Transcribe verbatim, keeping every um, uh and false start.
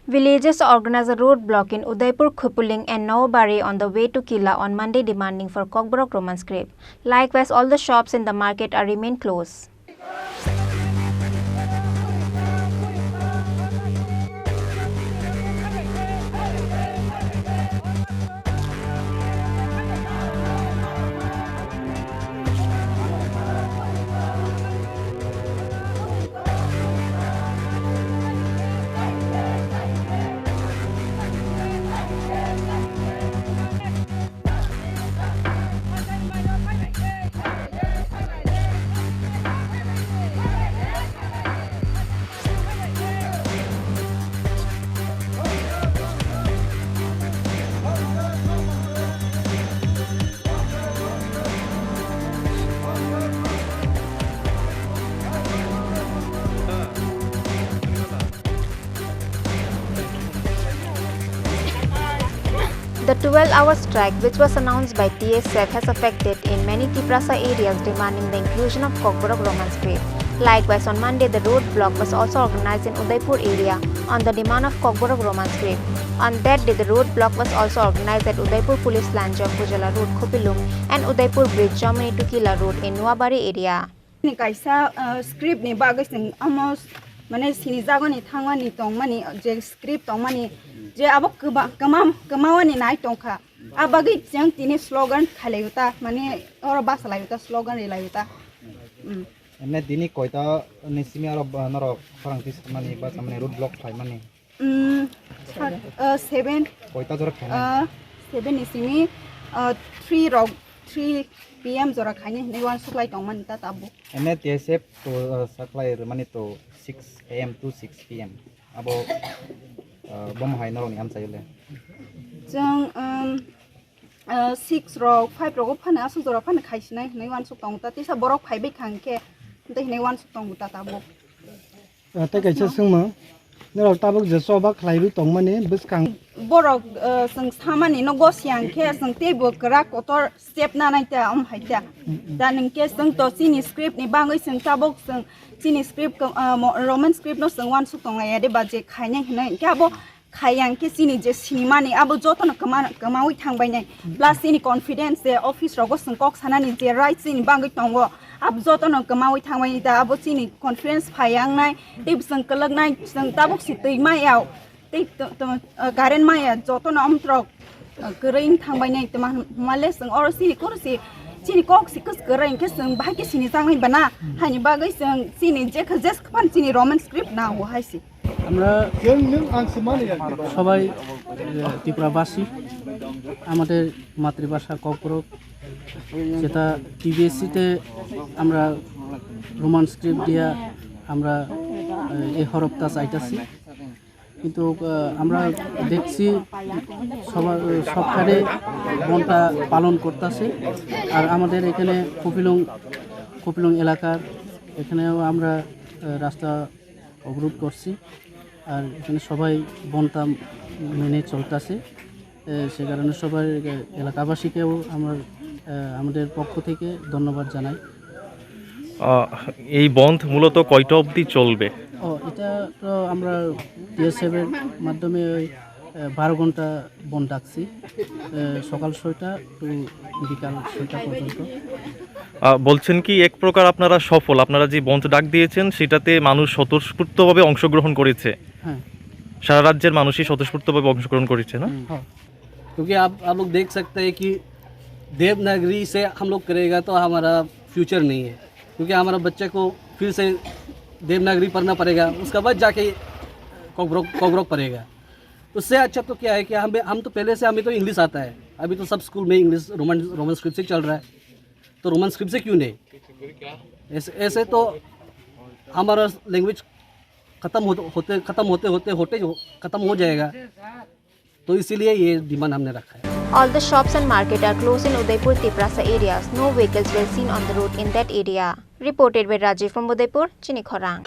Villagers organized a road block in Udaipur, Khupuling and Nawabari on the way to Killa on Monday, demanding for Kokborok Roman script. Likewise, all the shops in the market are remain closed. The twelve-hour strike, which was announced by T S F, has affected in many Tiprasa areas, demanding the inclusion of Kokborok Roman script. Likewise, on Monday, the road block was also organized in Udaipur area on the demand of Kokborok Roman script. On that day, the road block was also organized at Udaipur Police Line, Jongpujala Road, Khupilung, and Udaipur Bridge, Jomini to Killa Road in Nuabari area. Ni kaisa, uh, script ni bagwi chwng amo s-, mane sini jagoni thangmani tongmani je script tongmani je abo kwba-, kwmam-, kwmawani nai tongkha. A bagwi chwng tini slogan khailaiyo ta, mane oro basa laiyo ta, slogan rilayo ta. Mm. Ene dini koita ni simi aro ba-, norok khorang twi samani ba samani road block khlaimani? Mm, sa-, uh, seven, Koita jora khainai? Uh, seven ni simi, uh, three rok, three P M jora khainai hinwi uansuk lai tongmani ta tabuk. Ene T S F to, uh, saklai rwmani to six A M to six P M. Abo, uh, bomo hai norokni amchaio le? Chwng, um, uh, six rok, five rogo phano aswk jora phano khaisinai hinwi uansuk tongo ta. Tisa borok phaibai kha hinkhe, tei hinwi uansuk tongo ta tabuk. Ah, tei kaisa swngmung, norok tabuk je choba khlaiwi tongmani bwskang. Borok, ah, chwng samani no gosiya hinkhe chwng teibo kwrak kotor step nanai ta, om hai ta. Mm, mm. Da hinkhe chwng to chini script ni bagwi chwng tabuk chwng chini script ko, ah, mo-, Roman script no chwng uansuk tonglaiya de ba je khainai hinwi hinkhe abo khaiya hinkhe chini je sinimani abo jotono kwma-, kwmawi thangbainai. Plus chini confidence je office rogo chwng kok sanani je right chini bagwi tongo, abo jotono kwmawi thangbainai da abo chini confidence phaiya wngnai, tei chwng kwlwknai, chwng tabuk si twi maya, tei to, to, uh, current maya, jotono omtrok, uh, kwrwi wng thangbainai. Tma hwnmale chwng oro chini koro si, chini kok si kwrwi hinkhe chwng bahai khe sini changnai bana, haini bagwi chwng chini je khe jes khe phano chini Roman script nango hai si. আমরা সবাই, এ, ত্রিপুরাবাসী, আমাদের মাতৃভাষা ককবরক, যেটা টিবিএসসিতে আমরা Roman script দিয়া আমরা, এ, এই হরফটা চাইতাছি। কিন্তু, এ, আমরা দেখছি সবার, সবখানে বনটা পালন করতেছে। আর আমাদের এখানে কপিলং, কপিলং এলাকার এখানেও আমরা, এ, রাস্তা অবরোধ করছি। আর এখানে সবাই বনটা মেনে চলতেছে। এ, সে কারণে সবাই, এ, এলাকাবাসীকেও আমার, এ, আমাদের পক্ষ থেকে ধন্যবাদ জানাই। আহ, এই বন্ধ মূলত কয়টা অবধি চলবে? ও, এটা তো আমরা টিএসএফ এর মাধ্যমে ওই, এ, বারো ঘন্টা বন্ধ ডাকছি, এ, সকাল ছয়টা to বিকাল ছয়টা পর্যন্ত। আহ, বলছেন কি এক প্রকার আপনারা সফল, আপনারা যে বন্ধ ডাক দিয়েছেন সেটাতে মানুষ স্বতঃস্ফূর্তভাবে অংশগ্রহণ করেছে? হ্যাঁ। সারা রাজ্যের মানুষই স্বতঃস্ফূর্তভাবে অংশগ্রহণ করেছে, না? হুম। হ্যাঁ। क्योंकि आप, आप लोग देख सकते हैं कि देवनागरी से हम लोग करेगा तो हमारा फ्यूचर नहीं है, क्योंकि हमारा बच्चे को फिर से देवनागरी पढ़ना पड़ेगा, उसके बाद जाके कॉकबरॉक, कॉकबरॉक पढ़ेगा। उससे अच्छा तो क्या है कि हम, हम तो पहले से, हमें तो इंग्लिश आता है, अभी तो सब स्कूल में इंग्लिश रोमन, रोमन स्क्रिप्ट से चल रहा है, तो रोमन स्क्रिप्ट से क्यों नहीं? ऐसे, ऐसे तो हमारा लैंग्वेज खत्म होते, होते, खत्म होते, होते, होते जो खत्म हो जाएगा, तो इसीलिए ये डिमांड हमने रखा है। All the shops and market are closed in Udaipur, Tiprasa areas. No vehicles were seen on the road in that area. Reported by Rajiv from Udaipur, Chini Khorang.